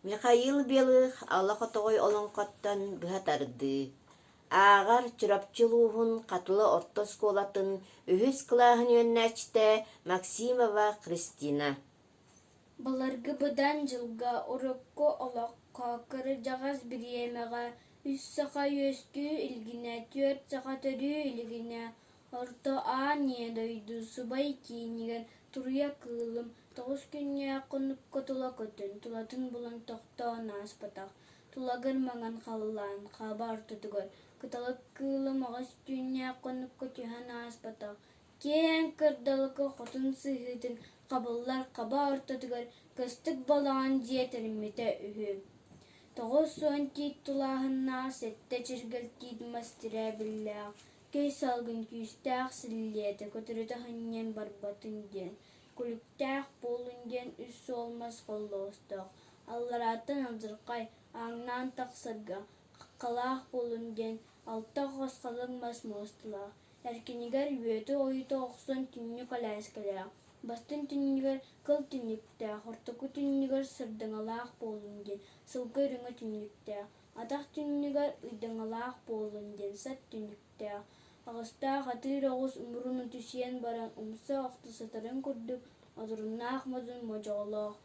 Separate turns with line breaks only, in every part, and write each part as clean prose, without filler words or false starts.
Михаил Белых Ала Хотоҕой олоҥхоттон быһа тардыы. Ааҕар Чурапчы улууһун Хатылы орто оскуолатын үһүс кылааһын үөрэнээччитэ Максимова Христина.
Былыргы быдан дьылга урукку олоххо кырдьаҕас бириэмэҕэ үс саха үөскүү илигинэ, түөрт саха төрүү илигинэ Орто Аан Ийэ дойду субай киинигэр туруйа кыылым тоҕус күннээх хонукка тула көтөн, тулатын булан тохтоон ааспатах, тулагыр маҥан халлаан хаба ортотугар кыталык кыылым аҕыс түүннээх хонукка түһэн ааспатах, киэҥ кырдалыкы хотун сыһыытын хабыллар хаба ортотугар кыстык балаҕан дьиэ тэриммитэ үһү. 90 тиит тулааһыннаах сэттэ чиргэл тиит мас тирээбиллээх Көй салгын күүстээх силлиэтэ көтүрүтэ сынньан барбатын диэн, күлүктээх буоллун диэн үс суол мас холлоҕостоох, алларааттан алдьархай, ааҥнаан тахсарга хаххалаах буоллун диэн алта хос халыҥ мас муосталаах, эркинигэр үөтү ойута охсон түннүк элээскэлээх, бастыҥ түннүгэр кыл түннүктээх, ортоку түннүгэр сырдаҥалаах буоллун диэн сылгы үрүҥэ түннүктээх, Атах түннүгэр ыйдаҥалаах буоллун диэн сат түннүктээх, аҕыстаах атыыр оҕус мурун үтүсүйэн баран умса охто сытарын курдук одуруннаах модун модьоҕолоох,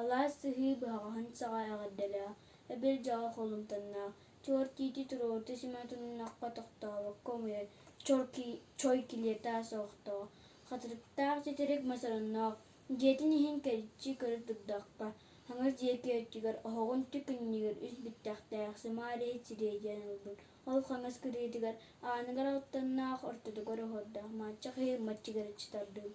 алаас сыһыы быһаҕаһын саҕа эҕэрдэлээх, эбир-дьаҕа холумтаннаах, чуор тиити туруорду симэ туннахха тохтообокко умайар чой килиэтэ соһохтоох, хатырыктаах титирик мас оронноох, Дьиэтин иһин кэриччи көрө турдахха, хаҥас диэки өттүгэр оһоҕун түк иннигэр үс биттэхтээх сымаар иһит сириэдийэн ылбыт, ол хаҥас кырыытыгар ааныгар алтаннаах, ортотугар оһуордаах мааччах иһи маччыгыраччы тардыы.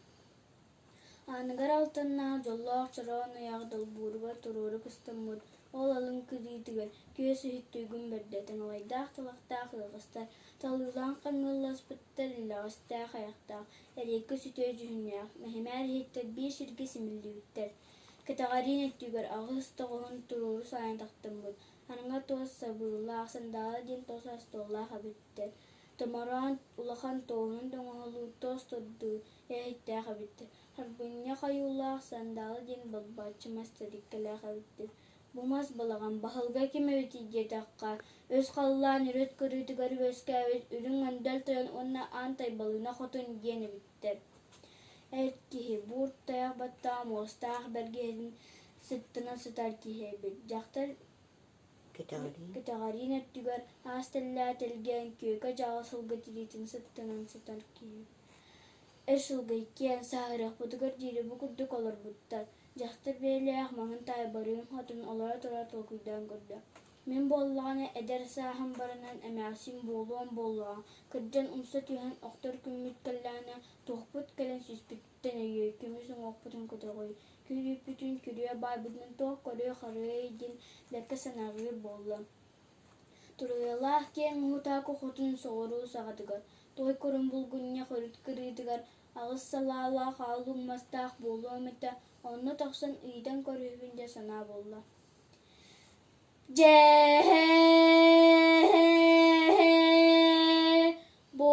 Ааныгар алтаннаах дьоллоох чороон ыйаах долбууругар туруору кыстаммыт, ол алын кырыытыгар күөс иһит туйгун бэрдэ, таҥалайдаах талахтаах ыаҕастар, талыылаан хаҥыалласпыт Иллэҕэстээх айахтаах, эриэккэс үтүө дьүһүннээх, мэһэмээр иһиттэр биир сиргэ симиллибиттэр. Кэтэҕэриин өттүгэр аҕыс тоҕуһун туруору саайан тахтаммыт, хараҥа туос сабыылаах, сандалы диэн туос остуоллаах эбиттэр. Томороон улахан туоһунан тоҥоһулуу туос турдуу иһиттээх эбиттэр. Харбынньах ойуулаах сандалы диэн балбааччы мас тэрилтэлээх эбиттэр. Бу мас балаҕан баһылыга ким эбитий диэтэххэ, үс халлаан үрүт кырыытыгар үөскээбит Үрүҥ Өндөл Тойон уонна Аан Тайбалыына Хотун диэн эбиттэр. Эр киһи буур тайах баттаҕа муостаах бэргэһэтин сыттана сытар киһи эбит. Дьахтар кэтэҕэриин өттүгэр аас тэллээх тэлгээн күөкэ-дьаҕа сылгы тириитин сыттанан сытар киһи. Эр сылгы иккиэн сааһырыахпытыгар диэри бу курдук олорбуттар. Дьахтар бэйэлээх маҥан таайбарыын хотун олоро-тура толкуйдаан көрдө: «Мин буоллаҕына эдэр сааһым баранан эмээхсин буолуом буоллаҕа, кырдьан умса түһэн охтор күммүт кэллэҕинэ туохпут кэлэн сүүспүтүттэн өйүөй, көмүс уҥуохпутун көтөҕүөй, күрүүппүтүн күрүө баайбытынан туох көрүө-харыай» диэн бэркэ санааргыыр буолла. Туруйалаах киэҥ уһутаакы хотун соҕуруу саҕатыгар, той курун булгунньах үрүт кырыытыгар аҕыс салаалаах аал мастаах буолуом этэ, онно тахсан ыйытан көрүһүбүн диэн санаа буолла. Дьэ, бу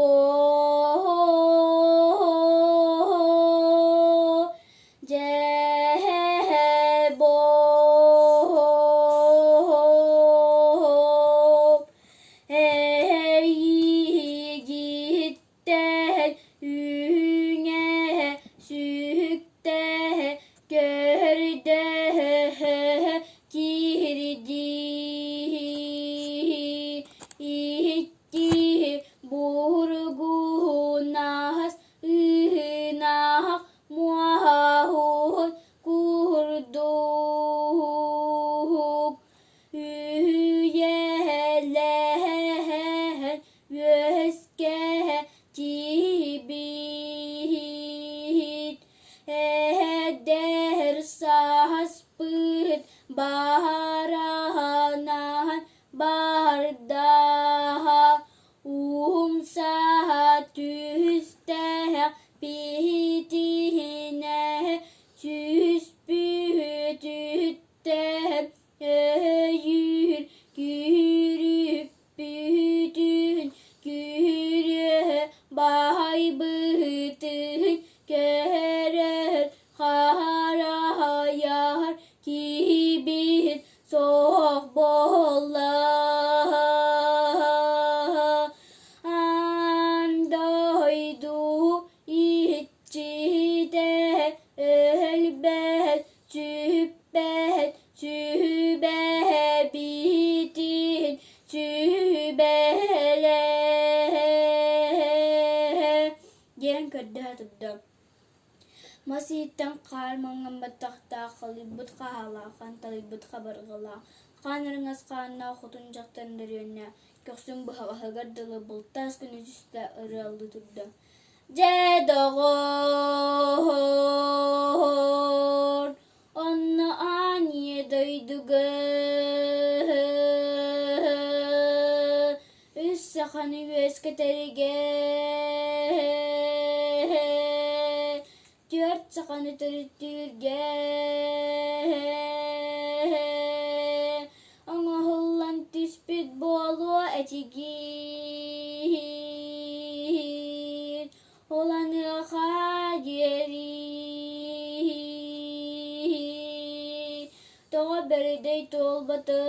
дьэ бу эйигиттэн үүҥэ сүктэ көрдөһө киирдии икки бургунас ыһынаах муоһун курдук үйэлэһэн үөскэ тиийбит эдэр сааспыт бааранаан бардаһа умса түстээх биһитинэ түспүтүттэн өйүүр күүрүппүтүн күрүө баайбытын көрөр харайар киһибит соҕотох. Мас иһиттэн хаар маҥан баттахтаах, халыйбыт хаһаалаах, ханталыйбыт хабарҕалаах, хаан араҥас хааннаах хотун дьахтар нөрүөннэ, көхсүн быһаҕаһыгар дылы бултаас гына түстэ, ырыалыы турда: «Дьэ, доҕоор, онно аан ийэ дойдуга үс саханы үөскэтэригэр түөрт саханы төрүттүүргэ оҥоһуллан түспүт буолуо этигиит Уланыаха диэри тоҕо бэридэй туолбатый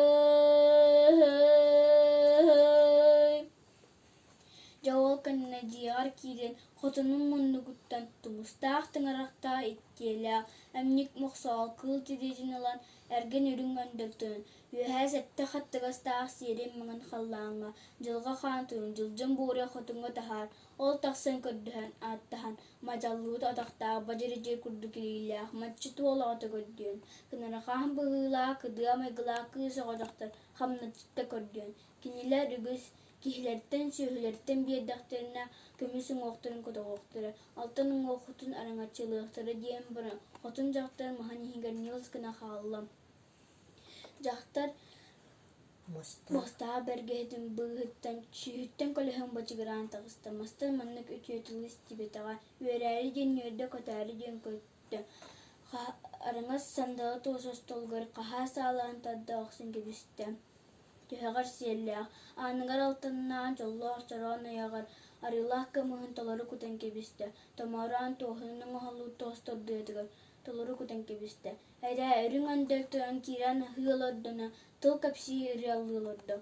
Дьэ ол кэннэ дьиэҕэр киирэн хотонун муннугуттан тумустаах тыҥырахтаах иккиэлээх эмньик мохсоҕол кыыл тириитин ылан эргин үрүҥ өндөлтөнөн Үөһээ сэттэ хаттыгастаах сиэрин маҥан халлааҥҥа Дьылҕа Хаан туйун дьылдьын буоруйа хотуҥҥа таһаар, ол тахсан көрдөһөн, ааттаһан, мадьаллыбыт атахтаах бадьырыдьыр курдук илиилээх маччы туол оҕото көрдүөн, кынарахаан быһыылаах кыдыа майгылаах кыыс оҕо дьахтар хамначчыта көрдүөн, кинилэр үгүс киһилэртэн, сүөһүлэртэн биэрдэхтэринэ көмүс уҥуохтарын көтөҕүөхтэрэ, алтан уҥуоххутун араҥаччылыахтара диэн баран, хотун дьахтар маһын иһигэр ньылыс гына хаалла. Дьахтар муостаах бэргэһэтин быыһыттан, сүүһүттэн көлөһүн бачыгыраан таҕыста, мастан маннык үтүө тылы истибэтэҕэ, үөрээри диэн үөрдэ, көтөөрү диэн көттө, араҥас сандала туос остуолугар хаһаа саалаан тарда охсон кэбистэ. Түһэҕэр сиэллээх, ааныгар алтаннаан дьоллоох чороон айаҕар арыылаах кымыһын толору кутан кэбистэ, томороон туоһунан оҥоһуллубут туос тордуйатыгар толору кутан кэбистэ. Эрээ, үрүҥ өндөл туран киирэн аһыы олордоно, тыл кэпсии ырыалыы олордо.